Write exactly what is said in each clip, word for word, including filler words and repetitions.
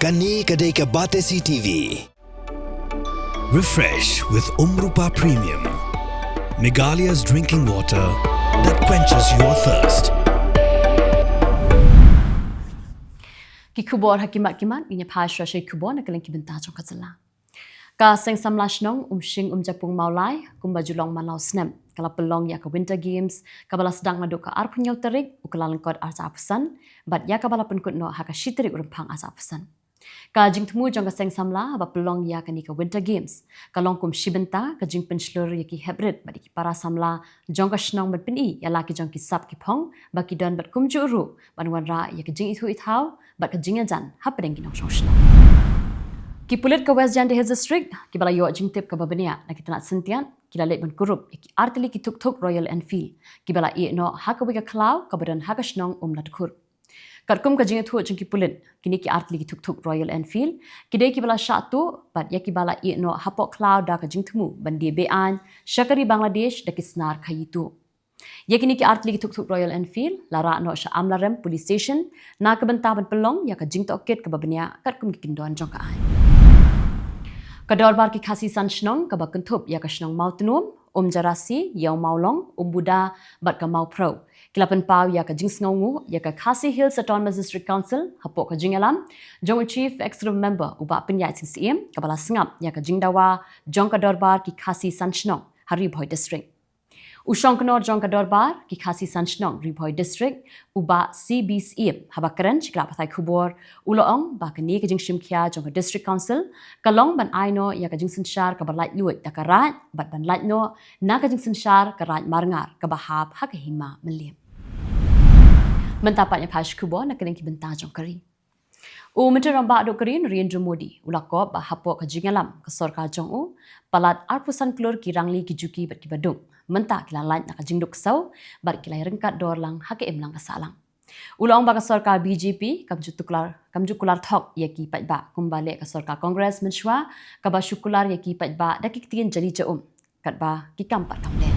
Kane ka dei ka Batesi T V. Refresh with Umrupa Premium, Meghalaya's drinking water that quenches your thirst. Ki khubor ha ki mat ki mat, ngin ïa phai shuwa sha ki khubor na kylleng ki bynta jong ka jylla. Ka Seng Samla Shnong Umshing Umjapung Mawlai, kumba ju long man la u snem, ka la pynlong ïa ka Winter Games, kaba la sdang naduh ka arphew hynñiew tarik u Kyllalyngkot arhajar arphew san, bad ïa kaba la pynkut noh ha ka shi tarik u Rymphang arhajar arphew san. Ka jingthmu jong ka Seng Samla ba pynlong ïa kane ka Winter Games ka long kum shi bynta ka jingpynshlur ïa ki heprit bad ïa ki para samla jong ka shnong ban pyni ïa la ki jong ki sap ki phong ba ki don bad kumjuh ruh ban wanrah ïa ka jingithuh ithaw bad ka jingïajan hapdeng ki nongshong shnong. Ki pulit ka West Jaintia Hills District kiba la ïoh jingtip kaba bniah na ki tnat syntiat ki la leit ban kurup ïa ki artylli ki thuk thuk Royal Enfield kiba la ïeh noh ha kawei ka khlaw kaba don ha ka shnong Umladkhur. Katkum ka jingïathuh jong ki pulit, kine ki artylli ki thuk thuk Royal Enfield ki dei kiba la shah tuh bad ïa kiba la ïeh noh hapoh khlaw da ka jingthmu ban die be-aiñ sha ka ri Bangladesh da ki snar khaïi tuh. Ïa kine ki artylli ki thuk thuk Royal Enfield la rah noh sha Amlarem Police Station na ka bynta ban pynlong ïa ka jingtohkit kaba bniah katkum ki kyndon jong ka aiñ. Ka Dorbar ki Khasi San Shnong kaba kynthup ïa ka shnong Mawtnum, Umjarasi, Ïew Mawlong, Umbuda bad ka Mawphrew ki la pynpaw ïa ka jingsngewnguh ïa ka Khasi Hills Autonomous District Council hapoh ka jingïalam jong u Chief Executive Member u Bah Pynïaid Sing Syiem kaba la sngap ïa ka jingdawa jong ka Dorbar ki Khasi San Shnong ha Ri Bhoi District. U Shongknor jong ka Dorbar ki Khasi San Shnong Ri Bhoi District u Bah C B Syiem haba kren sha ki lad pathai khubor u la ong ba kane ka jingshim khia jong ka District Council ka long ban ai noh ïa ka jingsynshar kaba laitluid da ka raid bad ban lait noh na ka jingsynshar ka raid marngar kaba hap ha ka hima Mylliem. Mynta pat ngin ïa phai sha ki khubor na kylleng ki bynta jong ka ri. U Myntri Rangbah Duh ka ri Narendra Modi u la kop ba hapoh ka jingïalam ka sorkar jong u, palat arphew san klur ki rangli ki juki bad kiba duk mynta ki la lait na ka jingduk ksew bad ki la ïaryngkat dor lang ha ka imlang ka sahlang. U la ong ba ka sorkar B J P kam ju tuklar, kam ju kular thok ïa ki paidbah kumba leh ka sorkar Congress mynshuwa kaba shu kular ïa ki paidbah da ki ktien jali ja um katba ki kam pat kam leh.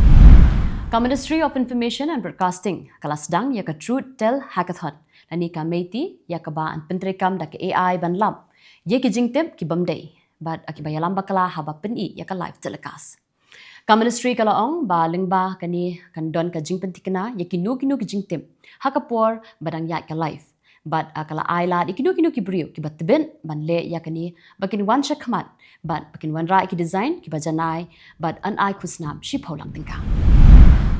Ka Ministry of Information and Broadcasting ka la sdang ïa ka Truth Tell Hackathon lane ka Meitei ïa kaba yn pyntreikam da ka A I ban lap ïa ki jingtip ki bym dei bad ïa kiba ïalam bakla haba pyni ïa ka live telecast. Ka Ministry ka la ong ba lyngba kane kan don ka jingpynthikna ïa kino kino ki jingtip ha ka por ba dang ïaid ka live. Bad, ah, ka la ai lad ïa kino kino ki briew kiba tbit ban leh ïa kane ba kin wan sha khmat bad ba kin wanrah ïa ki design kiba janai bad yn ai khusnam shiphew lak tyngka.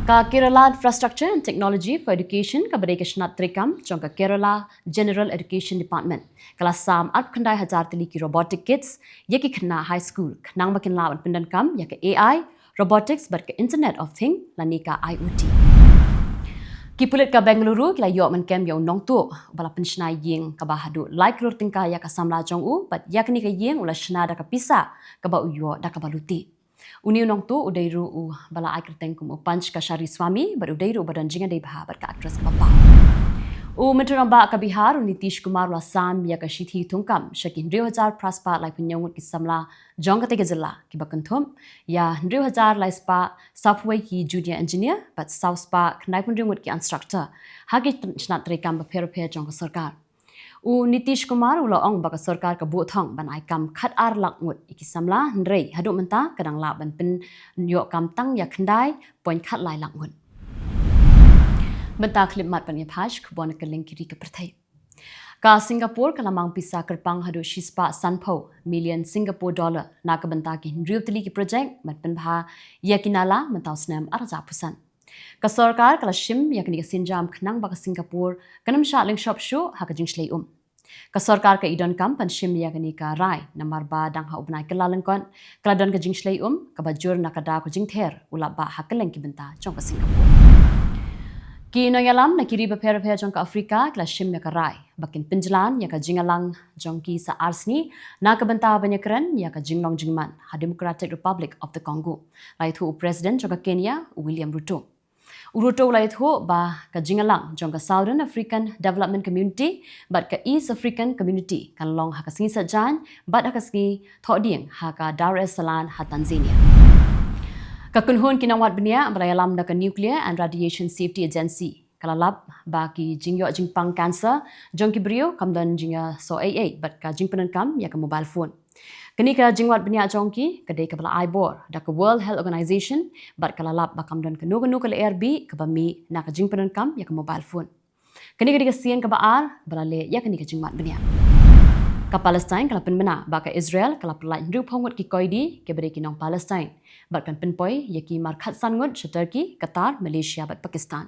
Ka Kerala Infrastructure and Technology for Education kaba dei ka shnat treikam jong ka Kerala General Education Department ka la sam arphew khyndai hajar tylli ki robotic kits ïa ki khynnah high school khnang ba kin lah ban pyndonkam ïa ka A I, robotics bad ka Internet of Things lane ka I O T. Ki pulit ka Bengaluru ki la ïoh man kem ïa u nongtuh uba la pynshna ïing kaba haduh lai klur tyngka ïa ka samla jong u bad ïa kane ka ïing u la shna da ka pisa kaba u ïoh da kaba lute. Une u nongtuh u dei ruh uba la ai kyrteng kum u Panch Kashari Swami bad u dei ruh uba don jingïadei bha bad ka actress kaba paw. U Myntri Rangbah ka Bihar u Nitish Kumar u la sam ïa ka shithi thungkam sha ki hynriew hajar phra spah laiphew hynñiew ngut ki samla jong katei ka jylla kiba kynthup ïa hynriew hajar lai spah sawphew wei ki junior engineer bad saw spah khyndaiphew hynriew ngut ki instructor ha ki tr-, shnat treikam bapher bapher jong ka sorkar. U Nitish Kumar u la ong ba ka sorkar ka buh thong ban ai kam khatar lak ngut ïa ki samla hynrei haduh mynta ka dang lah ban pynïoh kam tang ïa khyndai point khatlai lak ngut. Mynta khlem mat ban ïa phai sha ki khubor na kylleng ki ri ka pyrthei. Ka Singapore ka la mang pisa kyrpang haduh shispah sanphew million Singapore dollar na ka bynta ki hynriew tylli ki project ban pynbha ïa ki nala mynta u snem arhajar arphew san. Ka sorkar ka la shim ïa kane ka sienjam khnang ba ka Singapore kan ym shah lyngshop shuh ha ka jingshlei um. Ka sorkar ka i donkam ban shim ïa kane ka rai namar ba dang ha u bnai Kyllalyngkot ka la don ka jingshlei um kaba jur na ka daw ka jingther u lapbah ha kylleng ki bynta jong ka Singapore. Ki nongïalam na ki ri bapher bapher jong ka Afrika ki la shim ïa ka rai ba kin pynjlan ïa ka jingïalang jong ki sa ar sngi na ka bynta ban ïakren ïa ka jinglong jingman ha Democratic Republic of the Congo, la ïathuh u President jong ka Kenya u William Ruto. U Ruto u la ïathuh ba ka jingïalang jong ka Southern African Development Community bad ka East African Community kan long ha ka sngi Saitjaiñ bad ha ka sngi Thohdieng ha ka Dar es Salaam ha Tanzania. Ka kynhun ki nongwad bniah ba la ïalam da ka Nuclear and Radiation Safety Agency ka la lap ba ki jingïoh jingpang cancer jong ki briew kam don jingïasoh ei ei bad ka jingpyndonkam ïa ka mobile phone. Kane ka jingwad bniah jong ki ka dei kaba la ai bor da ka World Health Organization bad ka la lap ba kam don kano kano ka lyer bih kaba mih na ka jingpyndonkam ïa ka mobile phone. Kane ka dei ka sien kaba ar ba la leh ïa kane ka jingwad bniah. Ka Palestine ka la pynbna ba ka Israel ka la pynlait hynriewphew ngut ki koidi kiba dei ki nong Palestine bad kan pynpoi ïa ki markhatsan ngut sha Turkey, Qatar, Malaysia bad Pakistan.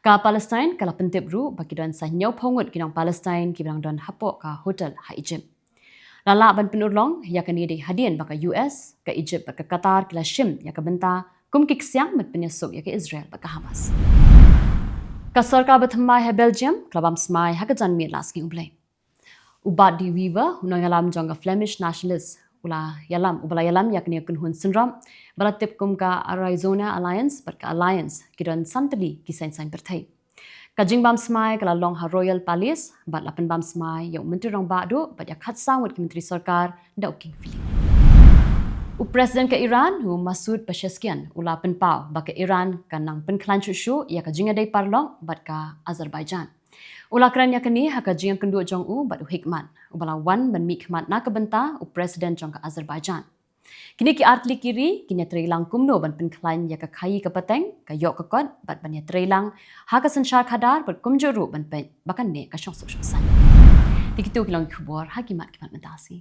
Ka Palestine ka la pyntip ruh ba ki don sa hynñiewphew ngut ki nong Palestine kiba dang don hapoh ka hotel ha Egypt. La lah ban pynurlong ïa kane dei hadien ba ka U S, ka Egypt bad ka Qatar ki la shim ïa ka bynta kum ki ksiang ban pynïasuk ïa ka Israel bad ka Hamas. Ka sorkar bathymmai ha Belgium ka la bam smai ha ka janmiet la sngi U Blei. U Bart de Wever, u nongïalam jong ka Flemish Nationalist, u la ïalam, uba la ïalam ïa kane ka kynhun synrop ba la tip kum ka Arizona Alliance bad ka Alliance, ki don san tylli ki saiñ saiñ pyrthei. Ka jingbam smai ka la long ha Royal Palace bad la pynbam smai ïa u Myntri Rangbah Duh bad ïa khatsaw ngut ki myntri sorkar da u King Philip. U President ka Iran, u Masoud Pezeshkian, u la pynpaw ba ka Iran kan nang pynkhlaiñ shuh shuh ïa ka jingïadei paralok bad ka Azerbaijan. U la kren ïa kane ha ka jingïakynduh jong u bad u Hikmat, uba la wan ban mihkhmat na ka bynta u President jong ka Azerbaijan. Kine ki artylli ki ri kin ïatreilang kumno ban pynkhlaiñ ïa ka khaii ka pateng, ka ïoh ka kot bad ban ïatreilang ha ka synshar khadar bad kumjuh ruh ban peit ba kan neh ka shongsuk shongsaiñ. Te kito ki long ki khubor ha ki mat ki mat mynta sngi.